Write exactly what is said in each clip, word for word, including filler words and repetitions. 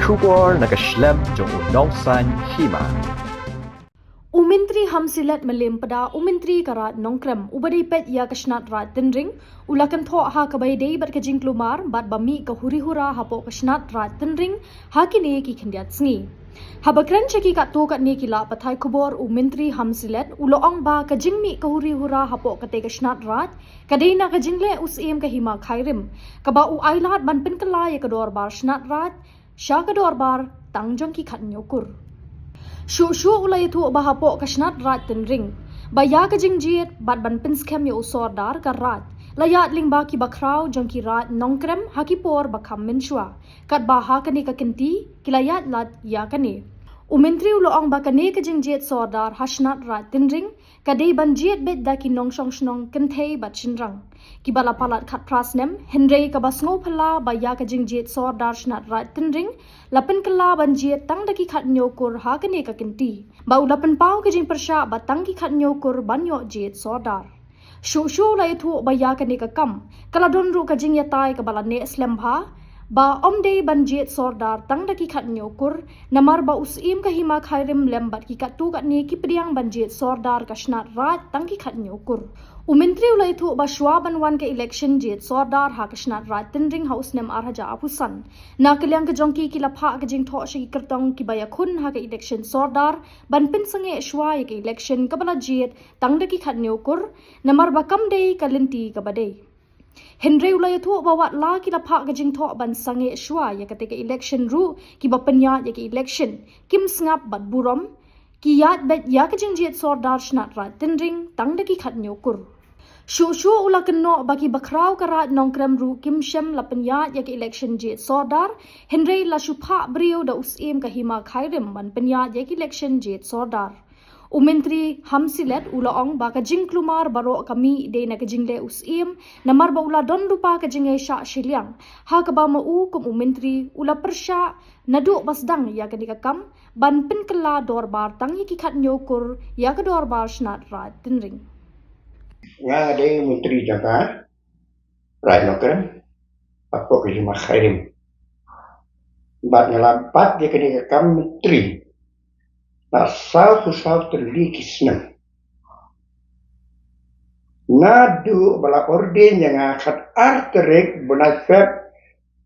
Khubor na ka shlem jong u nongsaiñ hima. U Myntri Hamsilet Mylliem Pdeng, u Myntri ka Raid Nongkrem, uba dei peit ïa ka Shnat Raid Tynring, u la kynthoh ha kaba ïadei bad ka jingkulmar bad ba mih ka huri hura hapoh ka Shnat Raid Tynring ha kine ki khyndiat sngi. Haba kren sha ki katto katne ki lad pathai khubor, u Myntri Hamsilet u la ong ba ka jingmih ka huri hura hapoh katei ka Shnat Raid ka dei na ka jingleh u Syiem ka Hima Khyrim, kaba u ailad ban pynkylla ïa ka dorbar Shnat Raid sha ka dorbar tang jong ki khathynñiew kur. Shuh shuh u la ïathuh ba hapoh ka Shnat Raid Tynring, ba ïa ka jingjied bad ban pynskhem ïa u Sordar ka Raid la ïaid lyngba ki bakhraw jong ki Raid Nongkrem ha ki por ba kham mynshuwa, katba ha kane ka kynti ki la ïaid lad ïa kane. U Myntri u la ong ba kane ka jingjied Sordar ha Shnat Raid Tynring ka dei ban jied beit da ki nongshong shnong kynthei bad shynrang kiba la palat khatphra snem, hynrei kaba sngewphylla ba ïa ka jingjied Sordar Shnat Raid Tynring la pynkylla ban jied tang da ki khathynñiew kur ha kane ka kynti, ba u la pynpaw ka jingpyrshah ba tang ki khathynñiew kur ban ïoh jied Sordar. Shuh shuh u la ïathuh ba ïa kane ka kam ka la don ruh ka jingïatai kaba la neh slem bha, ba ym dei ban jied Sordar tang da ki khathynñiew kur, namar ba u Syiem ka Hima Khyrim lem bad ki katto katne ki pdiang ban jied Sordar ka Shnat Raid tang ki khathynñiew kur. U Myntri u la ïathuh ba shuwa ban wan ka election jied Sordar ha ka Shnat Raid Tynring ha u snem ar hajar arphew san, na ka liang ka jong ki, ki la phah ka jingthoh sha ki kyrtong kiba ïakhun ha ka election Sordar ban pynsangeh shuwa ïa ka election kaba la jied tang da ki khathynñiew kur, namar ba kam dei ka lynti kaba dei. Hynrei u la ïathuh ba wat la ki la phah ka jingthoh ban sangeh shuwa ïa katei ka election ruh, kiba pynïaid ïa ka election kim sngap bad burom, ki ïaid beit ïa ka jingjied Sordar Shnat Raid Tynring tang da ki khathynñiew kur. Shuh shuh u la kynnoh ba ki bakhraw ka Raid Nongkrem ruh kim shym la pynïaid ïa ka election jied Sordar, hynrei la shu phah briew da u Syiem ka Hima Khyrim ban pynïaid ïa ka election jied Sordar. U Myntri Hamsilet u la ong ba ka jingkulmar baroh ka mih dei na ka jingleh u Syiem, namar ba u la don lypa ka jingïaishah shiliang, ha kaba ma u kum u Myntri u la pyrshah naduh ba sdang ïa kane ka kam ban pynkylla dorbar tang ïa ki khathynñiew kur ïa ka dorbar Shnat Raid Tynring. Nga dei Myntri jong ka Raid Nongkrem hapoh ka Hima Khyrim. Bad nga la bat ïa kane ka kam Myntri na saw phew saw tylli ki snem. Naduh ba la ordain ïa nga khatar tarik bnai Feb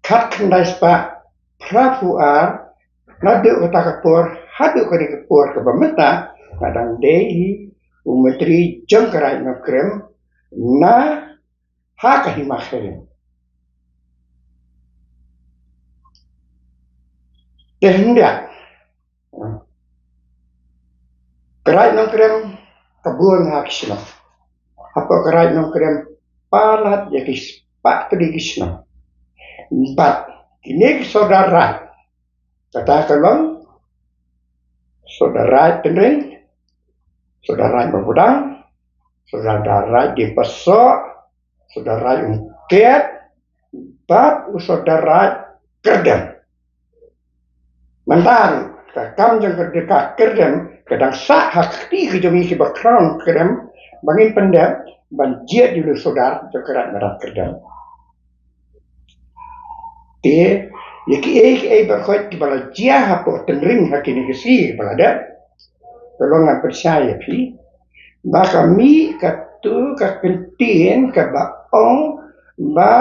khatkhyndai spah phra phew ar, naduh kata ka por haduh kane ka por kaba mynta, nga dang dei hi u Myntri jong ka Raid Nongkrem na ha ka Hima Khyrim. Te hynda ka Raid Nongkrem ka bun ha ki shnong. Hapoh ka Raid Nongkrem palat ïa ki spah tylli ki shnong. Bad kine ki Sordar Raid, kata ka long Sordar Raid Tynring, Sordar Raid Mawpdang, Sordar Raid Diengpassoh, Sordar Raid Umkiat, bad u Sordar Raid Kyrdem. Mynta ka kam jong ka dei ka Kyrdem ka dang sah ha kti ka jong ngi kiba khraw Kyrdem, ba ngin pyndep ban jied ïa u Sordar jong ka Raid Madan Kyrdem. Te ïa kiei kiei baroh kiba la jia hapoh Tynring ha kine ki sngi ba la dep, ka long ngan pynshai ïa phi ba ka mih katto ka kyntien kaba ong ba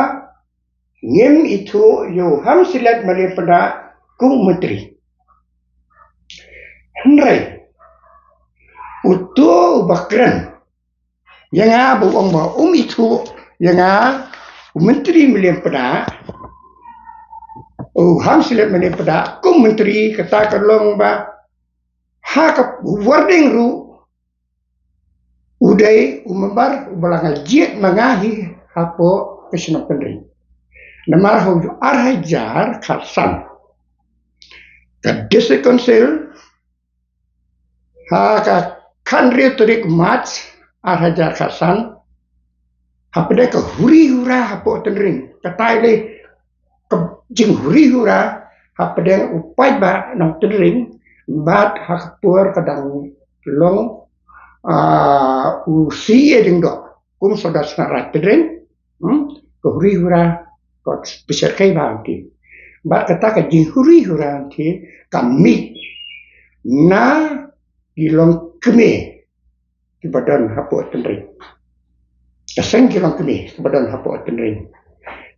ngim ithuh ïa u Hamsilet Mylliem Pdeng kum u Myntri. Hynrei uto uba kren ïa nga ba u ong ba um ithuh ïa nga u Myntri Mylliem Pdeng, u Hamsilet Mylliem Pdeng kum u Myntri, kata ka long ba ha ka wording ruh u dei u member uba la nga jied ma nga hi hapoh ka shnong Tynring. Namar ha u ar hajar khatsan ka District Council ha ka khathynriew tarik March ar hajar khatsan, hapdeng ka huri hura hapoh Tynring, kata i lei ka jinghuri hura hapdeng u paidbah nong Tynring, bad ha ka por ka dang long, ah, u C A Diengdoh kum Sordar Shnat Raid Tynring, hmm, ka huri hura ka pynshyrkhei bha ki. bad kata ka jinghuri hura hangta ka mih na ki longkmie kiba don hapoh Tynring. Ka seng ki longkmie kiba don hapoh Tynring.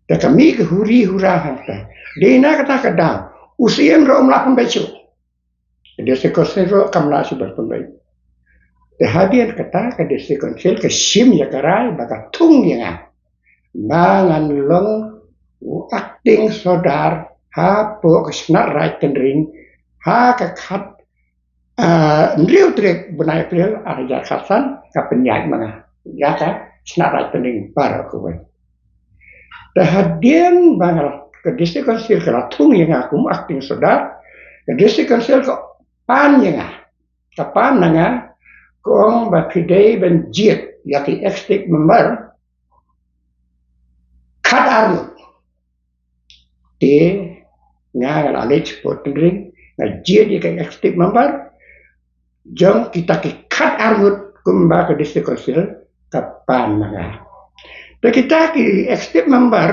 Te ka mih ka huri hura hangta. Dei na kata ka daw u Syiem ruh um lah pynbeit shuh. Ka District Council ruh kam lah shuh ban pynbeit. Te hadien kata ka District Council ka shim ïa ka rai ba ka thung ïa nga ba ngan long u acting sordar hapoh ka Shnat Raij Tynring ha ka khat, ah, hynriew tarik bnai April ar hajar khatsan, ka pynïaid ma nga ïa ka Shnat Raij Tynring baroh kawei. Te hadien ba nga, ka District Council ka la thung ïa nga kum acting sordar, ka District Council ka pan ïa nga, ka pan na nga, ka ong ba phi dei ban jied ïa ki executive member khat ar ngut. Te nga, nga la leit sha Tynring, nga jied ïa ki executive member jong kita ki khat ar ngut kumba ka District Council ka pan na nga. Te kita ki executive member,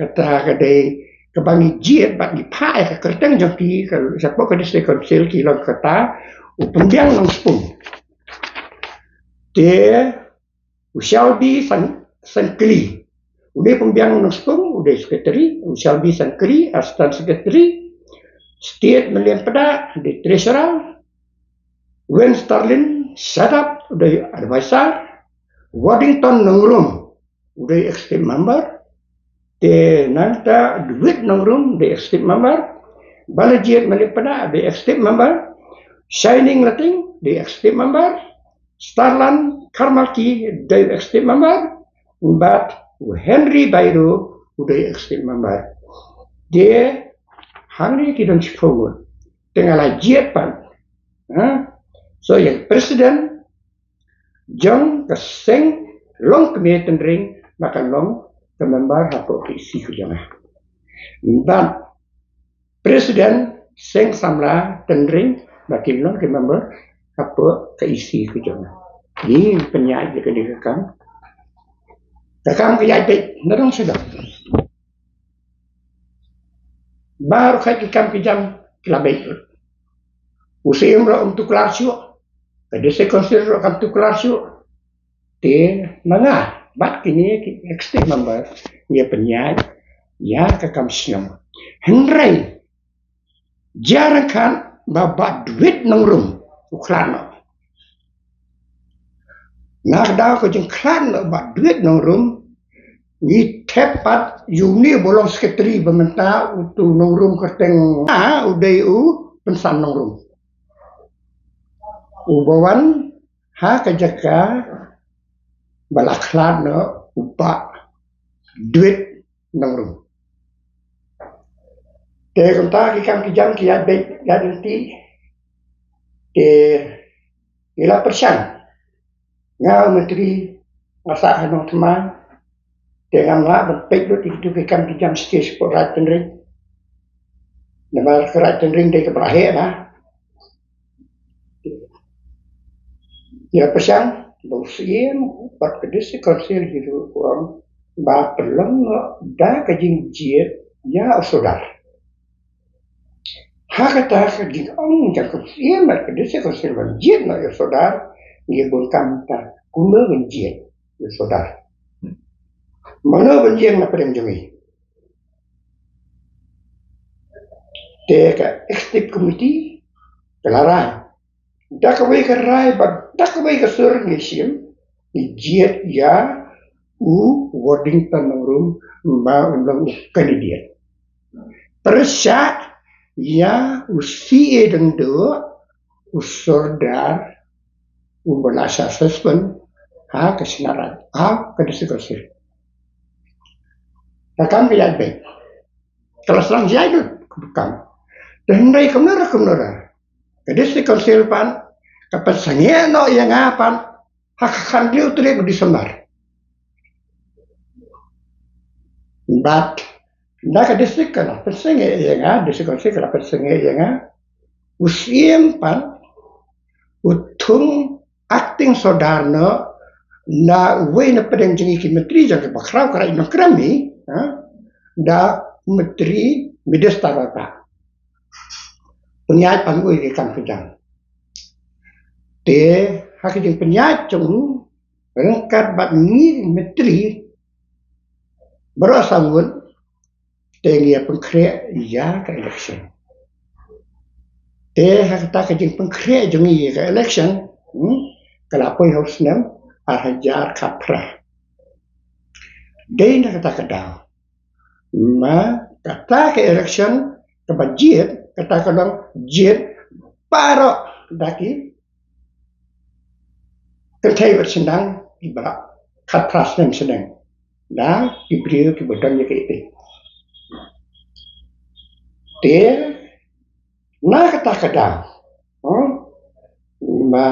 kata ka dei kaba ngi jied bad ngi phah ïa ka kyrteng jong ki ka, shapoh ka District Council, ki long kata u Pynbiang Nongspung. Te u Shelby San, Sankli. U dei Pynbiang Nongspung, u dei secretary, u Shelby Sankli, assistant secretary, State Mylliem Pdeng, u dei treasurer, Wen Starlin Shadap, u dei advisor, Waddington Nongrum, u dei executive member, te nangta Dwight Nongrum, u dei executive member, Balajied Mylliem Pdeng, u dei executive member, Shining Lating, u dei executive member, Starland Kharmalki, u dei executive member, bad u Henry Bairo, u dei executive member. Te hangne ki don shiphew ngut. Te nga la jied pat. Ha? So ïa president jong ka seng longkmie Tynring ba kan long ka member hapoh ka E C ka jong nga. Bad president seng samla Tynring ba kin long ki member hapoh ka E C ka jong nga. Ngi pynïaid ïa kane ka kam. Ka kam ka ïaid beit, na dong sha dong. Baroh ki kam ki jam ki la beit. U Syiem ruh um tuklar shuh. Ka District Council ruh kam tuklar shuh. Te ma nga bad kine ki executive member ngi pynïaid ïa ka kam shnong. Hynrei jia ryngkat ba Bah Dwight Nongrum u khlad noh. Na ka daw ka jingkhlad noh Bah Dwight Nongrum, ngi thep pat ïa une ba long secretary ba mynta, uto u Nongrum kyrteng, ah, u dei u Pynsan Nongrum. Uba wan ha ka jaka ba la khlad noh u Bah Dwight Nongrum. Te kumta ki kam ki jam ki ïaid beit ïaid lynti. Te ngi la pyrshang, nga u Myntri, nga sah ha Nongthymmai. Te ngam lah ban peit lut ïa kito ki kam ki jam shisha shapoh Raij Tynring. Namar ka Raij Tynring dei kaba la heh na. Ïa pyrshang ba u Syiem bad ka District Council hi ruh u ong ba pynlong noh da ka jingjied ïa u sordar. Ha kata ka jingong jong ka Syiem bad ka District Council ban jied noh ïa u sordar, ngi bun kam ta kumno ban jied ïa u sordar. Mano ban ïeng na pdeng jong ngi. Te ka Executive Committee ka la rai. Da kawei ka rai bad da kawei ka sur ngi shim, ngi jied ïa u Waddington Nongrum ba un long u candidate. Pyrshah ïa u C A Dangduh, u sordar uba la shah suspend ha ka Shnat Raij, ha ka District Council. Ka kam ka ïaid beit. Ka la sdang ïaid lut ka kam. Te hynrei kumno ruh kumno ruh, ka District Council pat ka pynsangeh noh ïa nga pat ha ka khathynriew tarik u December. Bad na ka district ka la pynsangeh ïa nga, District Council ka la pynsangeh ïa nga. U Syiem pat u thung acting sordar noh na uwei na pdeng jong ngi ki Myntri jong ka bakhraw ka Raid Nongkrem hi, ha? Da Myntri Minister Rota. Pynïaid pangui ki kam ki jam. Te ha ki jingpynïaid jong u, ryngkat bad ngi myntri baroh saw ngut, te ngi ïa pynkhreh ïa ka election. Te ha kata ka jingpynkhreh jong ngi ïa ka election, hmm, ka la poi ha u snem ar hajar khatphra. Dei na kata ka daw, ma kata ka election kaba jied, kata ka long jied baroh da ki kynthei bad shynrang kiba khatphra snem snem, da ki briew kiba don ïa ka epek. Te na kata ka daw, hmm, ma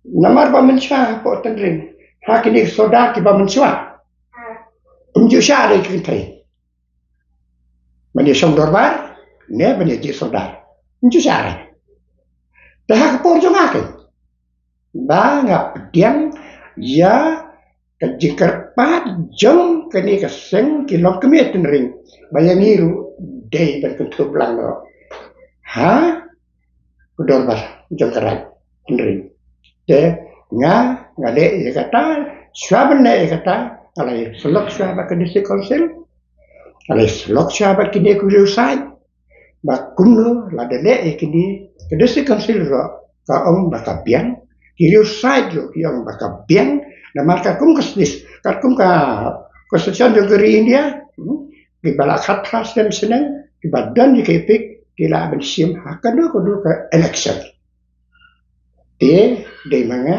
namar ba mynshuwa hapoh Tynring, ha kine ki sordar kiba mynshuwa, ym ju shah re ki kynthei ban ïa shong dorbar ne ban ïa jied sordar. Ym ju shah re. Te ha ka por jong nga keiñ, ba nga pdiang ïa ka jingkyrpad jong kane ka seng ki longkmie Tynring, ba ïa ngi ruh dei ban kynthup lang noh ha ka dorbar jong ka Raid Tynring. Te nga, nga leh ïa kata, shuwa ban leh ïa kata, nga la ïa syllok shuwa bad ka District Council, nga la ïa syllok shuwa bad kine ki riewsaid, ba kumno lada leh ïa kine, ka District Council ruh ka ong ba ka biang, ki riewsaid ruh ki ong ba ka biang, namar katkum ka sdis, katkum ka Constitution jong ka ri India, hmm, kiba la khatphra snem snem, kiba don ïa ka epek, ki lah ban shim ha kano kano ka election. Te dei ma nga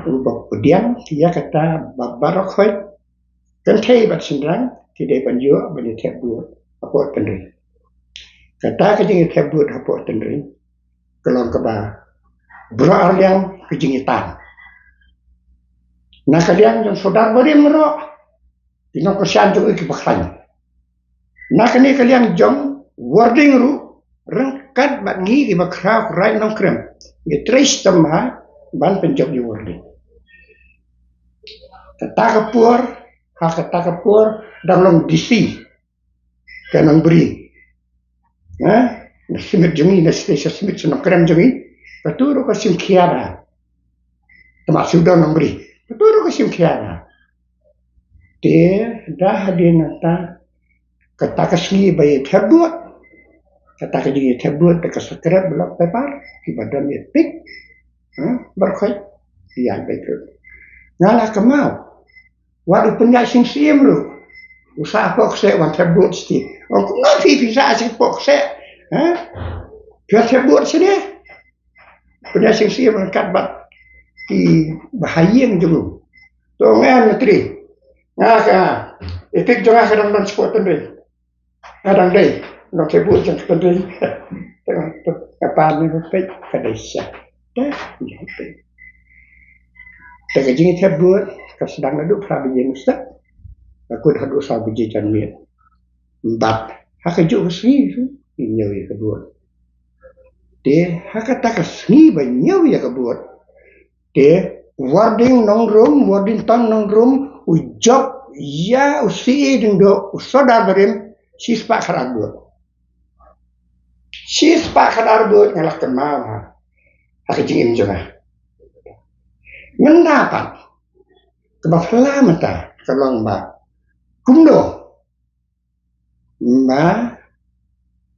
uba pdiang ïa kata ba baroh khoit, kynthei bad shynrang ki dei ban ïoh ban ïa thep vote hapoh Tynring. Kata ka jingïa thep vote hapoh Tynring ka long kaba baroh arliang ka jingïatan. Na ka liang jong sordar barim ruh, ki nongkyrshan jong u kiba khlaiñ. Na kane ka liang jong warding ruh, ryngkat bad ngi kiba khraw Raid Nongkrem, ngi trei shitom bha ban pynjop ïa warding. Kata ka por, ha kata ka por dang long D C ka Nongbri. Ha? Na Smit jong ngi, na Station Smit, sha Nongkrem jong ngi, katu ruh ka shim khia bha. Tama shu don Nongbri, katu ruh ka shim khia bha. Te da hadien nangta, kata ka sngi ba ïa thep vote, kata ka jingïa thep vote da ka scrap ballot paper, kiba don ïa pick, ha, baroh khoit ïa beit ruh. Nga la kynmaw wat u pynïaid sing siem ruh u sah hapoh kseh wan thep vote sha ki. Ong, kumno phi, phi sah sha hapoh kseh, ha? Phi wan thep vote shane? Pynïaid sing siem ryngkat bad kiba ha ïing jong u. To nga, Myntri, nga ka, epek jong nga ka dang don shapoh Tynring. Nga dang dei nongthep vote jong ka Tynring. Nga pan ne peit ka dei sha. Te ka jingthep vote ka sdang naduh phra baje mynstep, ka kut haduh saw baje janmiet. Bad ha kajuh ka sngi ruh ngi ñiew ïa ka vote. Te ha kata ka sngi ba ñiew ïa ka vote, te warding Nongrum, warding town Nongrum, u jop ïa u C A Lyngdoh, u sordar barim, shispah khatar vote. Shispah khatar vote, nga la kynmaw ha, ha ka jingim jong nga. Mynta pat kaba phylla mynta ka long ba kumno ma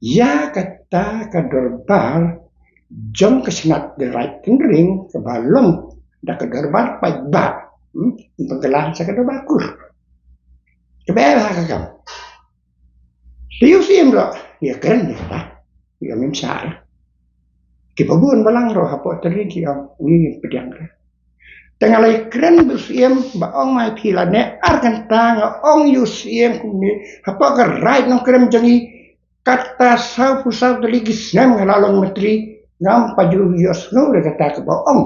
ïa kata ka dorbar jong ka shnat Raid Tynring kaba long da ka dorbar paidbah, hmm, pynkylla sha ka dorbar kur. Kaba ïa ka kam. Te ïa u Siem ruh ïa kren ïa kata, ïa ngim shah. Kiba bun balang ruh hapoh Tynring ki ong ngi ngim pdiang re. Te nga la ïa kren bad u Siem ba ong mai phi lane ar kynta nga ong ïa u Siem kumne, hapoh ka Raid Nongkrem jong ngi, kata sawphew saw tylli ki snem nga la long Myntri, ngam pat ju ïohsngew re kata kaba ong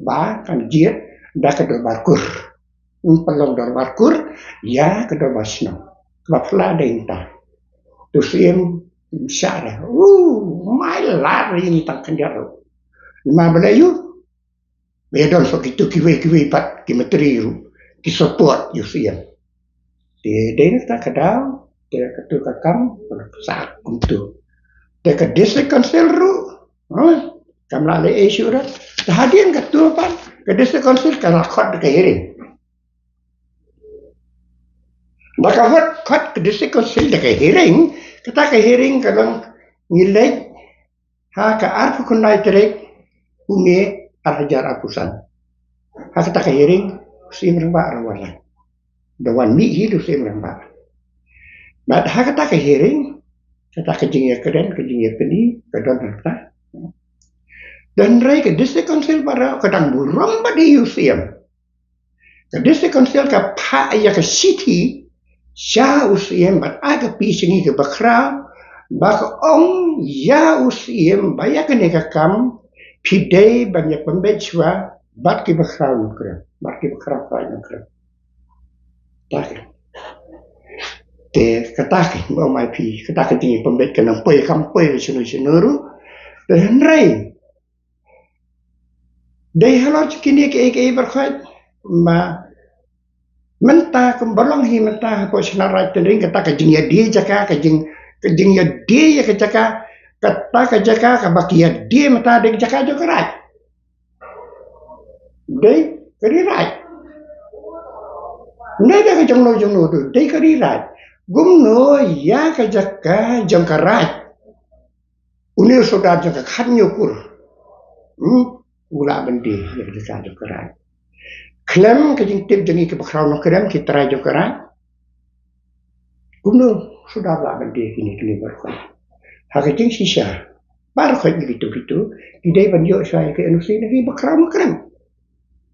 ba kan jied da ka dorbar kur. Ngim pat long dorbar kur, ïa ka dorbar shnong. Kaba phylla dei mynta. Te u Siem shah re. U mai lad re ïa ngi tang khyndiat ruh. Namar balei ïa u? Ba ïa don sa kito kiwei kiwei pat ki Myntri ruh ki support ïa u Siem. Te dei na kata ka daw Te katu ka kam, ka la sah kumtu. Te ka District Council ruh, ha, kam lah leh issue ruh. Te hadien katu pat, ka District Council ka la khot da ka hearing. Ba ka khot, khot ka District Council da ka hearing, kata ka hearing ka long ngi leit ha ka arphew khyndai tarik u May ar hajar arphew san. Ha kata ka hearing, u Syiem Rangbah ruh u wan lang. Da wan mih hi da u Syiem Rangbah. Bad ha kata ka hearing, kata ka jingïakren, ka jingïapyni, ka don ha kata. Hynrei ka District Council pat ruh ka dang burom bad ïa u Syiem. Ka District Council ka phah ïa ka shithi sha u Syiem bad ai ka pi sha ngi kiba khraw, ba ka ong ïa u Syiem ba ïa kane ka kam phi dei ban ïa pynbeit shuwa bad kiba khraw Nongkrem, bad kiba khraw Trai Nongkrem. Ta ka. Te kata ka, ba ong mai phi, kata ka jingïapynbeit ka nang poi, kam poi shano shano ruh. Te hynrei dei halor jong kine kiei kiei baroh khoit, ma mynta kumba long hi mynta hapoh Shnat Raij Tynring, kata ka jingïadie jaka, ka jing, ka jingïadie ïa ka jaka, kata ka jaka kaba ki ïadie mynta dei ka jaka jong ka Raij. Dei ka Ri Raij. Ym dei ka jong no jong no, dei ka Ri Raij. Kumno ïa ka jaka jong ka Raij? Une u sordar jong ka khathynñiew kur, hmm, u lah ban die ïa ka jaka jong ka Raij? Khlem ka jingtip jong ngi kiba khraw Nongkrem, ki trai jong ka Raij, kumno u sordar lah ban die kine kine baroh khoit? Ha ka jingshisha, baroh khoit kito kito ki dei ban ïoh shuwa ïa ka N O C na kiba khraw Nongkrem.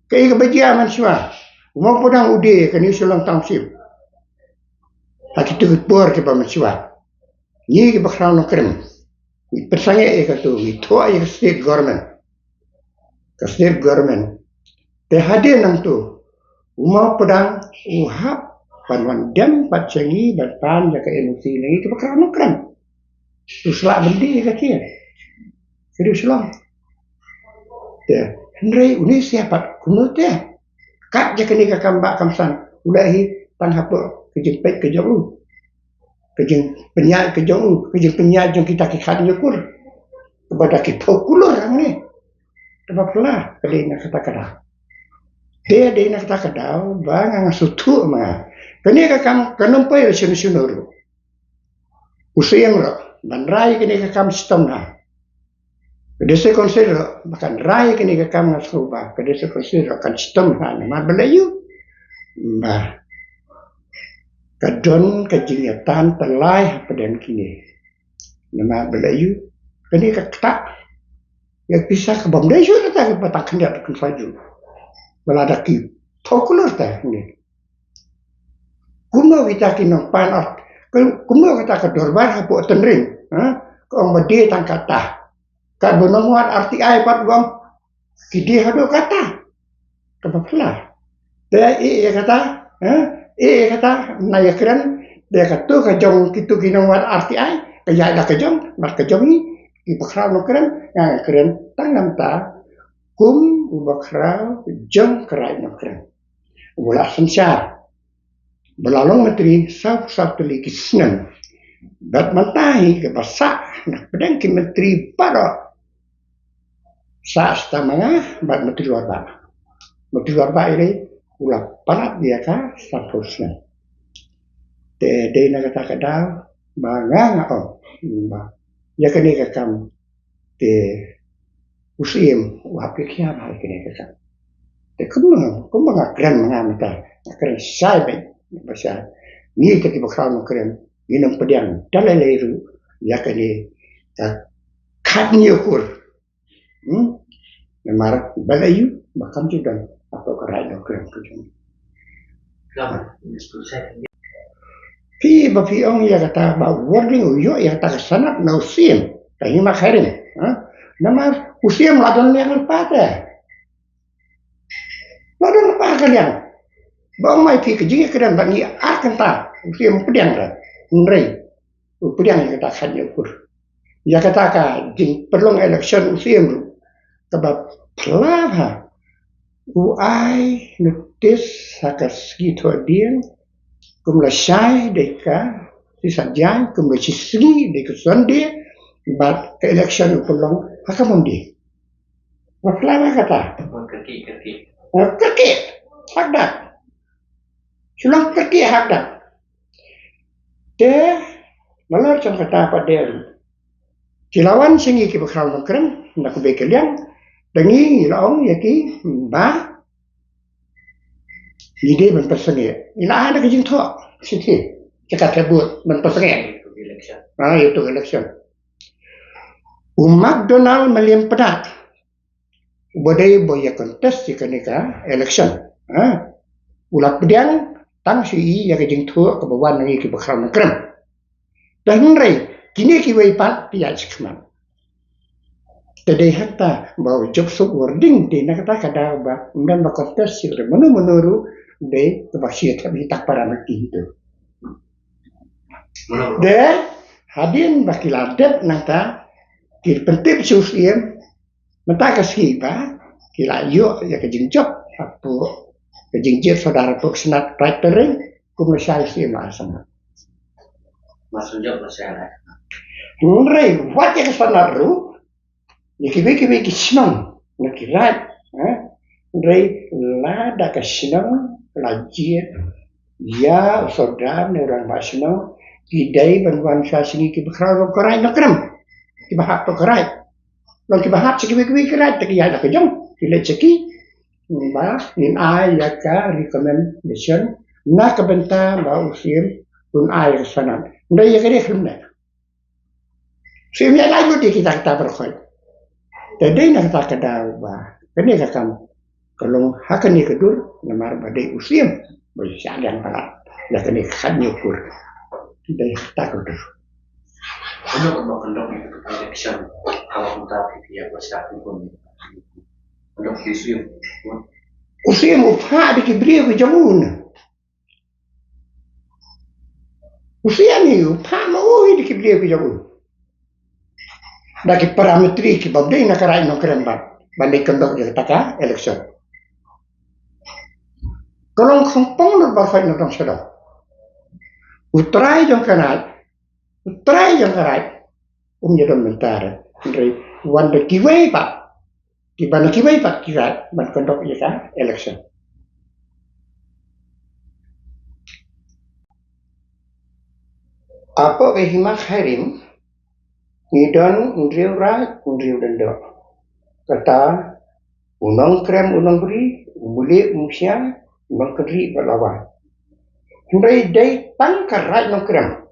Kaei kaba jia mynshuwa, u Mawpdang u die kane u Shillong Township. Ha kito ki por kiba mynshuwa, ngi kiba khraw Nongkrem ngi pynsangeh ïa katu, ngi thoh ïa ka state government. Ka state government. Te hadien nangtu, u Mawpdang u hap ban wan dem pat sha ngi ban pan ïa ka N O C na ngi kiba khraw Nongkrem. U shu lah ban die ïa ka, ka dei u Shillong. Te hynrei une u sha pat kumno te? Kat ïa kane ka kam ba kam san, u leh hi tang hapoh ka jingpeit ka jong u, ka jingpynïaid ka jong u, ka jingpynïaid jong kita ki khathynñiew kur, kaba da ki phew kulur hangne. Kaba phylla, ka dei na kata ka daw. Te dei na kata ka daw ba nga, nga sngewthuh ma nga, kane ka kam kan ym poi shano shano ruh. U Syiem ruh ban rai kane ka kam shitom bha. Ka District Council ruh ba kan rai kane ka kam, nga sngewbha ka District Council ruh kan shitom bha, namar balei? Ba ka don ka jingïatantalai hapdeng kine. Namar balei? Kane ka ktah ïa ka pisa kabym dei shuh, kata ka ba tang khyndiat khyndiat shuh. Ba la da ki phew kulur te hangne. Kumno kita ki nongpan art, kumno kata ka dorbar hapoh Tynring, ha? Ka ong ba die tang kata. Katba u nongwad R T I pat u ong ki die haduh kata. Kaba phylla. Te ïa kata, ha? Ïa kata na ïakren, te katu ka jong kitu ki nongwad R T I, ka ïaid la ka jong, bad ka jong ngi kiba khraw Nongkrem, nga kren tang namar kum uba khraw jong ka Raid Nongkrem. Uba la synshar, ba la long myntri saw saw tylli ki snem. Bad mynta hi kaba sah na pdeng ki myntri baroh, sah stam ma nga bad Myntri Warbah. Myntri Warbah ïa u la palat ïa ka sanphew snem. Te dei na kata ka daw ba nga nga ong ba ïa kane ka kam te u Syiem u hap khia bha ïa kane ka kam. Te kumba, kumba nga kren ma nga mynta, nga kren shai beit, ba shai. Ngi te kiba khraw Nongkrem ngin ym pdiang da lei lei ruh ïa kane ka khathynñiew kur. Hmm? Namar balei? Ba kam ju don hapoh ka Raid Nongkrem ka jong. Phi ba phi ong ïa kata ba warning u ïoh ïa kata ka sanad na u Syiem, ka hima ka ring, ha? Namar u Syiem la don liang lypa te. La don lypa ka liang. Ba ong mai phi ka jingïakren ba ngi ar kynta, u Syiem pdiang re. Hynrei u pdiang ïa kata khathynñiew kur. Ïa kata ka jingpynlong election u Syiem ruh kaba phylla bha, u ai notice ha ka sngi Thohdieng, kum lashai de ka Shi Saitjaiñ kumno shi sngi dei ka Sunday bad ka election u pynlong ha ka Monday. Ba pynlong ha kata. Kyrkieh, kyrkieh. Kyrkieh. Hakdat. Shu long kyrkieh hakdat. Te nalor jong kata pat de, ki la wan sha ngi kiba khraw Nongkrem na kawei ka liang, da ngi ngi la ong ïa ki ba ngi dei ban pynsangeh. Ngi la ai da ka jingthoh, shisha, ka katba ban pynsangeh. Ah, ïa tu election. U McDonald Mylliempdah, uba dei ba ïa contest ïa kane ka election, ha, u la pdiang tang shu ïa ka jingthoh kaba wan na ngi kiba khraw Nongkrem. Te hynrei kine kiwei pat ki ïaid shakhmat. Te dei hangta ba u Joseph Warding te na kata ka daw ba ym don ba contest shuh, mano mano ruh dei kaba shu ïa thep ïa kita ki parameter tu. Te hadien ba ki la dep nangta, ki pyntip sha u Syiem, mynta ka sngi ba ki la ïoh ïa ka jingjop hapoh ka jingjied sordar hapoh ka Senate Raid Tynring, kumno shai u Syiem la ai sanad. Hynrei wat ïa ka sanad ruh, ïa kiwei kiwei ki shnong na ki raid, eh, hynrei lada ka shnong la jied ïa u sordar ne u rangbah shnong, ki dei ban wan sha shnong kiba khraw jong ka raid Nongkrem, kiba hap ka raid. Long kiba hap sha kiwei kiwei ki raid, te ki ïaid la ka jong, ki leit sha ki, ba ngin ai ïa ka recommendation na ka bynta ba u Syiem un ai ïa ka sanad. Hynrei ïa ka dei khlem ne Shu ïa lai lut ïa kita kita baroh khoit. Te dei na kata ka daw ba kane ka kam ka long ha kane ka dur, namar ba dei u Syiem ba ïa shah liang palat ïa kane ka khathynñiew kur. Dei kata ka dur. Ano ka ba kondok election, ka ba kondok ki pia ba shah ki pun. Kondok ki Syiem. U Syiem u phah da ki briew ki jong u na. U Syiem hi u phah ma u hi da ki briew ki jong u, da ki parametri kiba dei na ka raid Nongkrem ba ban dei kondok ïa kata ka election. Ka long khongpong na baroh khoit na dong sha dong. U trai jong ka raid, u trai jong ka raid um ïa don mynta re, hynrei wan da kiwei pat, kiba na kiwei pat ki raid ban kondok ïa ka election. Hapoh ka hima Khyrim ngi don hynriew raid, hynriew lyngdoh. Kata u Nongkrem, u Nongbri, u Mylliem, u Mynshiang, u Nongkyndri bad u Lawai. Hynrei dei tang ka raid Nongkrem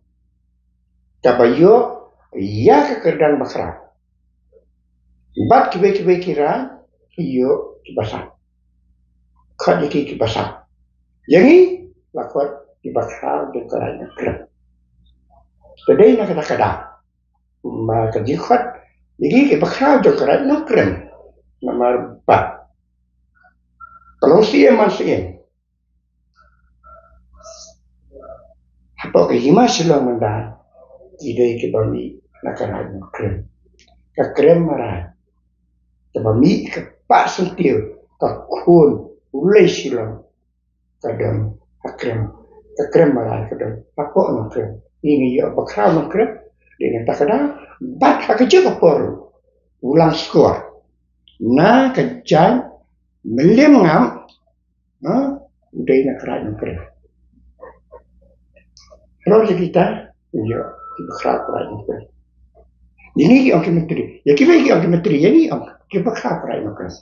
kaba ïoh ïa ka kyrdan bakhraw. Bad kiwei kiwei ki raid ki ïoh kiba san. Khot ïa ki kiba san. Ïa ngi la khot kiba khraw jong ka raid Nongkrem. Te dei na kata ka daw ba ka jingkhot ïa ngi kiba khraw jong ka raid Nongkrem. Namar ba ka long siem man siem. Hapoh ka hima Shillong mynta ki dei kiba mih na ka raid Nongkrem. Ka Krem Marain kaba mih ka Bah Syntiew, ka khun u Lei Shillong, ka don ha Krem, ka Krem Marain ka don hapoh Nongkrem. Ngi ngi ïoh bakhraw Nongkrem, dei na kata ka daw, bad ha ka jaka por u Langskor na ka jait Mylliem Ngam, ha, u dei na ka raid Nongkrem. Ror ïa kita, ïoh kiba khraw ka raid Nongkrem. Ïa ngi ki ong ki myntri, ïa kiwei ki ong ki myntri, ïa ngi ong kiba khraw ka raid Nongkrem.